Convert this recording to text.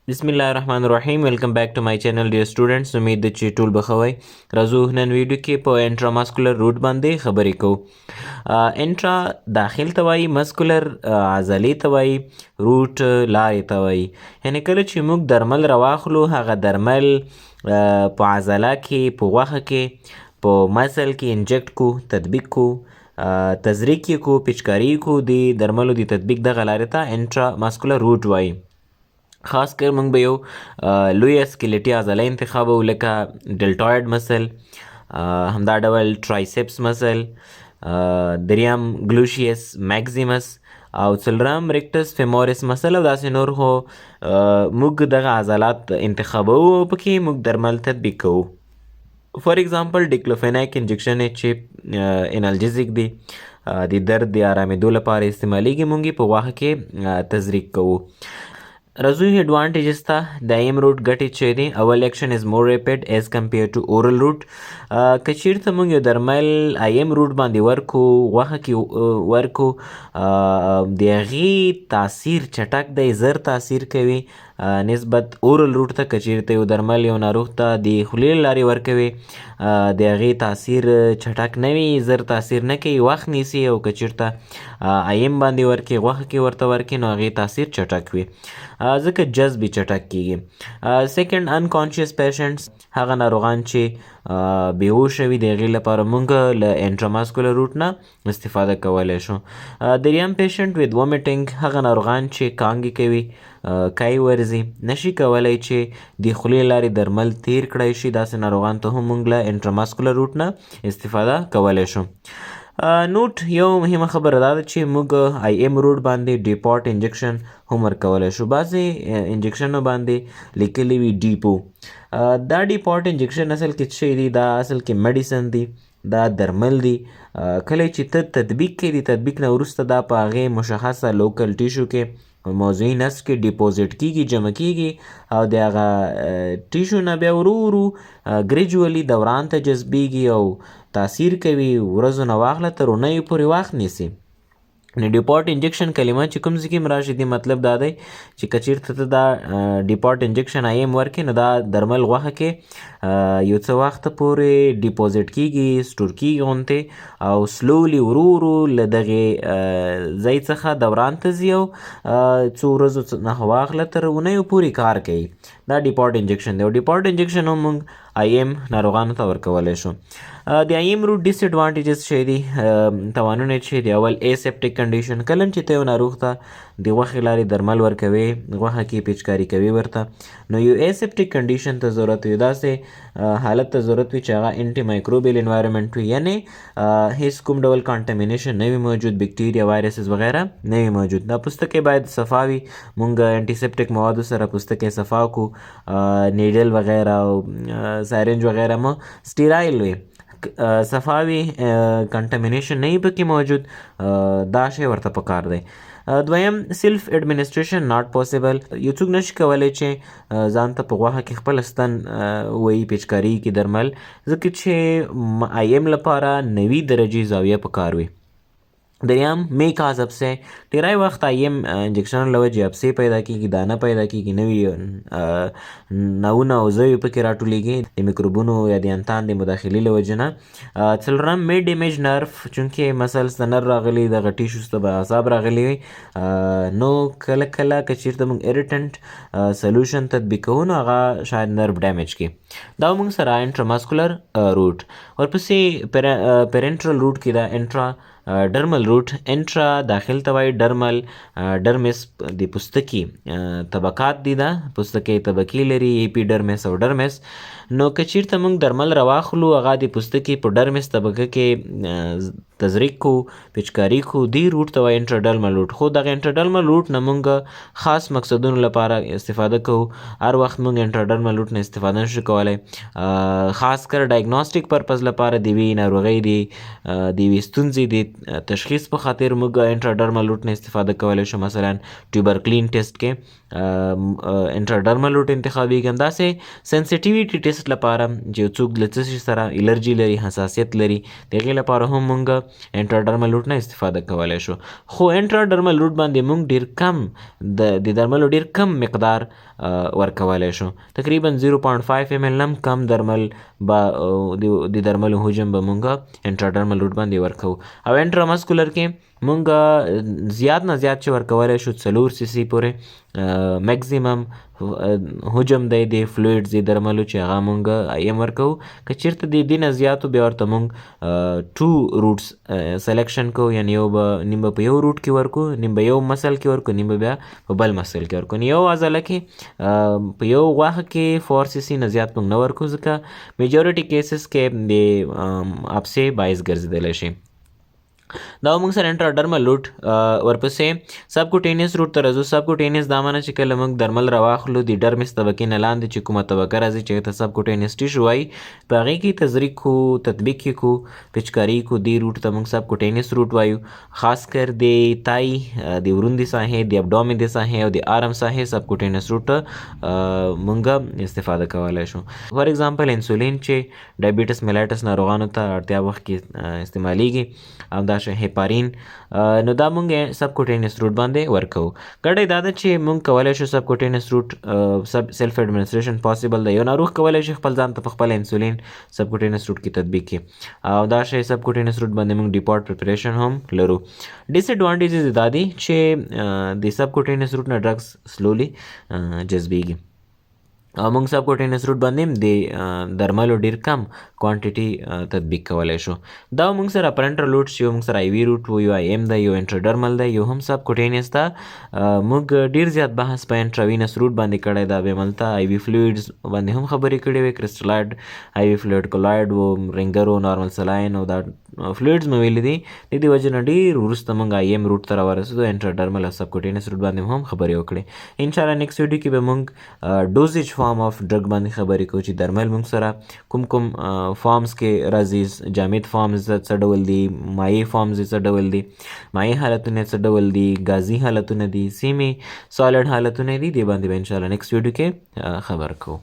بسم الله الرحمن الرحیم. Welcome back to my channel, dear students. امید ده چې ټول به ښه وئ. راځو، نن ویډیو کې په intramuscular route باندې خبرې کوو. Intra داخل ته وایي، muscular عضلې ته وایي، route لارې ته وایي. یعنی کله چې موږ درمل راواخلو، هغه درمل په عضله کې، په غوښه کې، په muscle کې inject کو، تطبیق کو، تزریق یې کو، پیچکاری کو، د درملو د تطبیق دغه لارې ته intramuscular route وایي. خاص کر موږ به یو لویه سکلیټي عضله انتخابوو، لکه deltoid muscle، همدا ډول triceps muscle، دریم gluteus maximus او څلورم rectus femoris muscle او داسې نور. خو موږ دغه عضلات انتخابوو او پکې موږ درمل تطبیق کوو. For example, diclofenac injection چې analgesic دی، د درد د آرامېدو لپاره استعمالیږي، موږ یې په غوښه کې تزریق کوو. راځو advantages ته. د IM route ګټې چې دي، اول، action is more rapid as compare to oral route. که چیرته موږ یو درمل IM route باندې ورکو، غوښه کې ورکو، د هغې تاثیر چټک دی، زر تاثیر کوي نسبت oral route ته. که چیرته یو درمل یو ناروغ ته د خولې له لارې ورکوي، د هغې تاثیر چټک نه وي، زر تاثیر نه کوي، وخت نیسي، او که چیرته IM باندې ورکې، غوښه کې ورته ورکې، نو هغې تاثیر چټک وي، ځکه جذب یې چټک کیږي. Second, unconscious patients، هغه ناروغان چې بېهوشه وي، د هغې لپاره مونږ له intramuscular route نه استفاده کولی شو. دریم، patient with vomiting، هغه ناروغان چې کانګې کوي، کای ورځي، نشي کولی چې د خولې لارې درمل تیر کړای شي، داسې ناروغان ته هم مونږ له intramuscular route نه استفاده کولی شو. Note، یو مهمه خبره دا ده چې موږ IM route باندې depot injection هم ورکولی شو. بعضې انجکشنو باندې لیکلي وي depot. دا depot injection اصل کې څه شی دی؟ دا اصل کې medicine دی، دا درمل دی. کله چې ته تطبیق کې، د تطبیق نه وروسته دا په هغې مشخصه local tissue کې، موضعي نسج کې deposit کیږي، جمع کیږي، او د هغه tissue نه بیا ورو ورو gradually دوران ته جذبیږي او تاثیر کوي. ورځو نه واخله تر اونیو پورې وخت نیسي. نو depot injection کلمه چې کوم ځای کې هم راشي، دې مطلب دا دی چې که چېرته ته دا depot injection IM ورکې، نو دا درمل غوښه کې یو څه وخت پورې deposit کیږي، store کیږي غونتې، او slowly، ورو ورو له دغې ځای څخه دوران ته ځي او څو ورځو نه واخله تر اونیو پورې کار کوي. دا depot injection دی او depot injection هم موږ IM ناروغانو ته ورکولی شو. د IM route disadvantages چې دي، تاوانونه چې دي، اول، aseptic condition. کله چې ته یو ناروغ ته د غوښې لارې درمل ورکوې، غوښه کې پیچکاري کوي ورته، نو یو aseptic condition ته ضرورت وي، داسې حالت ته ضرورت وي چې هغه antimicrobial environment وي، یعنی هیڅ کوم ډول contamination نه وي موجود، بکټیریا، viruses وغیره نه وي موجود. دا پوستکی باید صفا وي. مونږ antiseptic موادو سره پوستکی صفا کو، needle وغیره او syringe وغیره مو sterile وي، صفا وي، contamination نه وي پکې موجود. دا شی ورته پکار دی. دویم، self administration not possible. یو څوک نشي کولی چې ځان ته په غوښه کې خپل ستن وهي، پیچکاري کې درمل، ځکه چې IM لپاره 90 درجې زاویه پکار وي. دریم، may cause abscess. ډیری وخت IM injection له وجې abscess پیدا کیږي، دانه پیدا کیږي، نوي نوونه او زوی پکې راټولیږي د میکروبونو یا د انتان د مداخلې له وجې نه. څلورم، may damage nerve. چونکې muscles ته nerve راغلي، دغه tissues ته به اعصاب راغلي وي، نو کله کله که چیرته موږ irritant solution تطبیقوو، نو هغه شاید nerve damage کړي. دا موږ سره intramuscular route. ورپسې parenteral route کې دا intradermal route. Intra داخل ته وایي، dermal، dermis د پوستکي طبقات دي، دا پوستکی طبقې لري، epidermis او dermis. نو که چیرته موږ درمل راواخلو، هغه د پوستکي په dermis طبقه کې تزریق کو، پیچکاری کو، دی route ته وایي intradermal route. خو دغه intradermal route نه موږ خاص مقصدونو لپاره استفاده کوو. هر وخت موږ intradermal route نه استفاده نشو کولی. خاص کر diagnostic purpose لپاره، د یوې ناروغۍ، د یوې ستونزې د تشخیص په خاطر موږ intradermal route نه استفاده کولی شو. مثلا tuberculin test کې intradermal route انتخابیږي. همداسې sensitivity test لپاره، چې یو څوک له څه شي سره الرجي لري، حساسیت لري، د هغې لپاره هم موږ انټراډرمل روټ نه استفاده کولی شو. خو انټراډرمل روټ باندې موږ ډیر کم د درملو ډیر کم مقدار ورکولی شو، تقریبا 0.5 ml هم کم درمل به د درملو حجم به مونږ انټراډرمل روټ باندې ورکوو. او انټرامسکولر کې مونږ زیات نه زیات چې ورکولی شو 4 سی سی پورې مکسیمم حجم دی د فلویډز د درملو چې هغه مونږ آی ایم ورکوو. که چېرته د دې نه زیاتو بیا ورته مونږ 2 روټس سلیکشن کوو، یعنې یو به نیم به په یو روټ کې ورکو، نیم به یو مسل کې ورکو، نیم به بیا په بل مسل کې ورکو. نو یو عضله کې په یو غوښه کې 4 سی سی نه زیات مونږ نه ورکو، ځکه میجورټي کیسز کې د اپسې باعث ګرځېدلی شي. دا موږ سره انټراډرمل روټ. ورپسې سبکوټینیس روټ ته راځو. سبکوټینیس دا معنی چې کله موږ درمل راواخلو د ډرمس طبقې نه لاندې چې کومه طبقه راځي چې هغې ته سبکوټینیس ټیشو وایي، په هغې کې تزریق کو، تطبیق یې کو، پچکاري کو، دې روټ ته موږ سبکوټینیس روټ وایو. خاص کر د تای، د وروندې ساحې، د ابډومین د ساحې او د آرم ساحې سبکوټینیس روټ موږ استفاده کولی شو. فار اگزامپل انسولین چې ډایبیټس میلایټس ناروغانو ته اړتیا وخت کې استعمالیږي، همدا شان هیپارین، نو دا مونږ سبکوټینیس روټ باندې ورکوو. ګټه دا ده چې مونږ کولی شو سبکوټینیس روټ سیلف اډمنسټریشن پاسیبل دی، یو ناروغ کولی شي خپل ځان ته په خپل انسولین سبکوټینیس روټ کې تطبیق کړي. او دا شی سبکوټینیس روټ باندې مونږ ډیپارټ پریپریشن هم لرو. ډیس اډوانټیجز دا دي چې د سبکوټینیس روټ نه ډرګز سلولي جذبیږي، او موږ سبکوټینیس روټ باندې هم د درملو ډیر کم کوانټیټي تطبیق کولی شو. دا موږ سره پرنټرل روټ، یو موږ سره آی وي روټ و، یو آی ایم دی، یو انټراډرمل دی، یو هم سبکوټینیس ده. موږ ډیر زیات بحث په انټراوینس روټ باندې کړی دا، بیا ملته آی وي فلویډز باندې هم خبرې کړې وې، کرسټلایډ آی وي فلویډ، کولایډ و، رینګر و، نارمل سلاین او دا فلویډز مو ویلي دي. د دې وجې نه ډېر وروسته موږ آی ایم روټ ته راورسېدو، انټراډرمل او سبکوټینیس روټ باندې هم خبرې وکړې. انشاءالله نیکسټ ویډیو کې به موږ ډوزیج فارم اف ډرګ باندې خبرې کوو چې درمل موږ سره کوم کوم فارمز کې راځي، جامد فارمز څه ډول دي، مایع فارمز څه ډول دي، مایع حالتونه څه ډول دي، ګازي حالتونه دي، سیمي سالډ حالتونه دي. دې باندې به انشاءالله نیکسټ ویډیو کې خبر کوو.